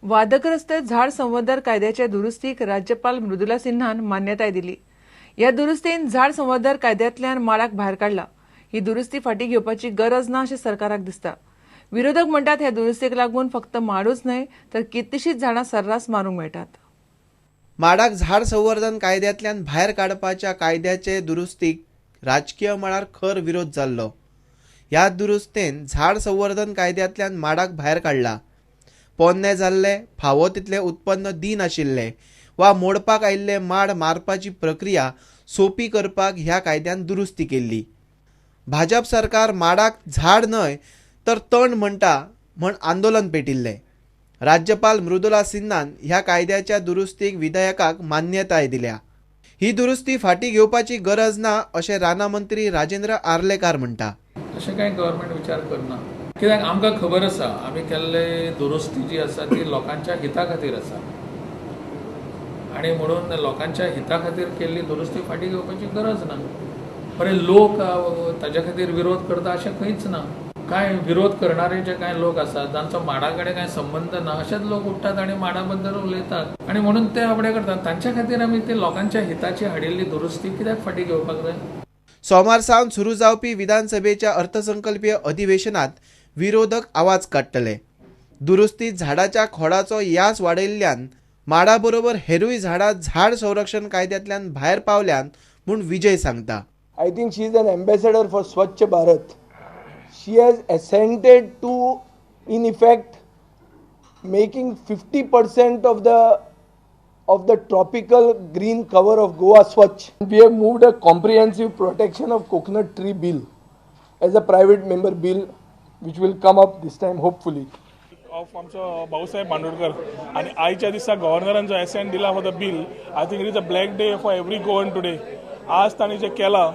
वादग्रस्त झाड संवर्धन कायद्याच्या दुरुस्तीक राज्यपाल मृदुला सिन्हान मान्यताय दिली. ह्या दुरुस्तीन झाड संवर्धन कायद्यांतल्यान माडाक भायर काडला. ही दुरुस्ती फाटीं घेवपाची गरज ना अशें सरकाराक दिसता. विरोधक म्हणटात ह्या दुरुस्तीक लागून फक्त माडूच न्हय तर कितलीशींच झाडां सर्रास मारूंक मेळटात. माडाक झाड संवर्धन कायद्यांतल्यान भायर काडपाच्या कायद्याचे दुरुस्तीक राजकीय मळार खर विरोध जाल्लो. ह्या दुरुस्तेन झाड संवर्धन कायद्यांतल्यान माडाक भायर काडला. पोन्ने जाल्ले, फावो तितलें उत्पन्न दिनाशिल्ले वा मोडपाक आयिल्ले माड मारपाची प्रक्रिया सोपी करपाक ह्या कायद्यान दुरुस्ती केल्ली. भाजप सरकार माडाक झाड न्हय तर तण म्हणटा म्हण आंदोलन पेटिल्लें. राज्यपाल मृदुला सिन्हान ह्या कायद्याच्या दुरुस्तीक विधेयकाक मान्यताय दिल्या. ही दुरुस्ती फाटीं घेवपाची गरज ना अशें रानां मंत्री राजेंद्र आर्लेकार म्हणटा. अशें कांय गव्हर्मेंट विचार करना, कित्याक आमकां खबर आसा आमी केल्ले दुरुस्ती जी आसा ती लोकांच्या हिता खातीर आसा आनी म्हणून लोकांच्या हिता खातीर केल्ली दुरुस्ती फाटीं घेवपाची गरज ना. बरे लोक ताज्या खातीर विरोध करता अशें खंयच ना. कांय विरोध करणारे जे कांय लोक आसात जांचो माडा कडेन कांय संबंद ना अशेच लोक उठ्ठात आनी माडा बद्दल उलयतात आनी म्हणून ते आपणे करतात. तांच्या खातीर आमी ते लोकांच्या हिताची हाडिल्ली दुरुस्ती कित्याक फाटीं घेवपाक जाय. सोमार सावन सुरू जावपी विधानसभेच्या अर्थसंकल्पीय अधिवेशनात विरोधक आवाज काडटले. दुरुस्ती झाडाच्या खोडाचो यास वाडयल्ल्यान माडा बरोबर हेरूय झाडां झाड संरक्षण कायद्यांतल्यान भायर पावल्यान म्हूण विजय सांगता. I think she is an ambassador for Swachh Bharat. She has assented to, in effect, making 50% of the tropical green cover of Goa Swachh. We have moved a comprehensive protection of coconut tree bill as a private member bill, which will come up this time hopefully. Of आमचो भाऊसाहेब बांदोडकर आनी आयच्या दिसा गव्हर्नरान जो accent दिला for the bill, I think it is a black day for every Goan today. आज तांणी जें केलां,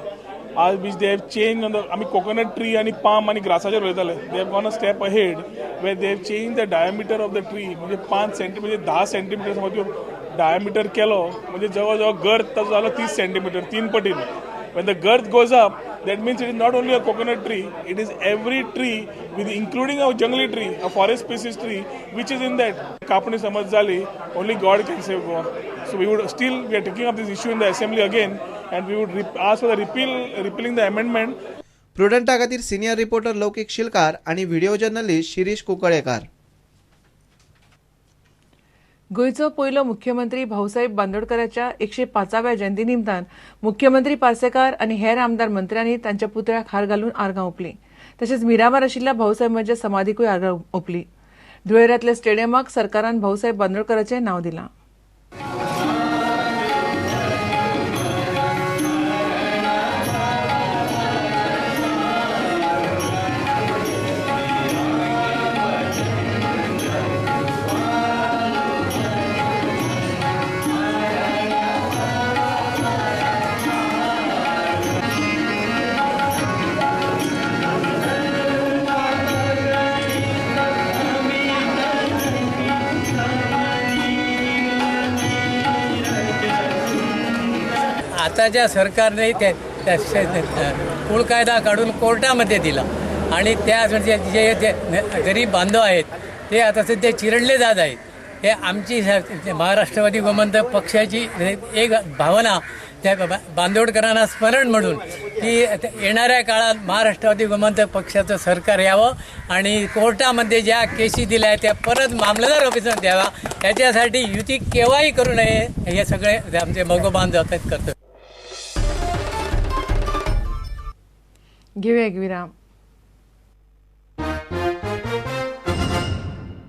आज which they have change on the, आमी कोकोनट ट्री आनी पाम आनी ग्रासाचेर उलयताले, they have gone a step ahead where they have change the diameter of the tree. म्हणजे 5 सेंटीमीटर 10 सेंटीमीटर समज डायमिटर केलो म्हणजे जवळ जवळ गर्थ ताजो जालो 30 centimetre, 3 पटीन. When the girth goes up, that means it is not only a coconut tree, it is every tree with including a jungli tree, a forest species tree which is in that. कापणी समज जाली, only God can save Goa. So we would still, we are taking up this issue in the assembly again and we would ask for the repealing the amendment. प्रुडंटा खातीर senior reporter लौकिक शिलकार आणि video journalist Shirish Kunkalekar. गोंयचो पयलो मुख्यमंत्री भाऊसाहेब बांदोडकराच्या 105व्या जयंती निमतान मुख्यमंत्री पार्सेकार आनी हेर आमदार मंत्र्यांनी तांच्या पुतळ्याक हार घालून आर्गां ओंपलीं. तशेंच मिरामार आशिल्ल्या भाऊसाहेबांच्या समाधीकूय आर्गां ओंपलीं. धुळेरांतल्या स्टेडियमाक सरकारान भाऊसाहेब बांदोडकराचें नांव दिलां. आताच्या सरकारने त्या कुळ कायदा काढून कोर्टामध्ये दिला आणि त्या जे जे गरीब बांधव आहेत ते आता सध्या चिरडले जात आहेत. हे आमची महाराष्ट्रवादी गोमंतक पक्षाची एक भावना त्या बांदोडकरांना स्मरण म्हणून की येणाऱ्या काळात महाराष्ट्रवादी गोमंतक पक्षाचं सरकार यावं आणि कोर्टामध्ये ज्या केसी दिल्या त्या परत मामलेदार ऑफिसमध्ये द्यावा, याच्यासाठी युती केव्हाही करू नये हे सगळे आमचे मगो बांधव करतो. घेऊया एक विराम.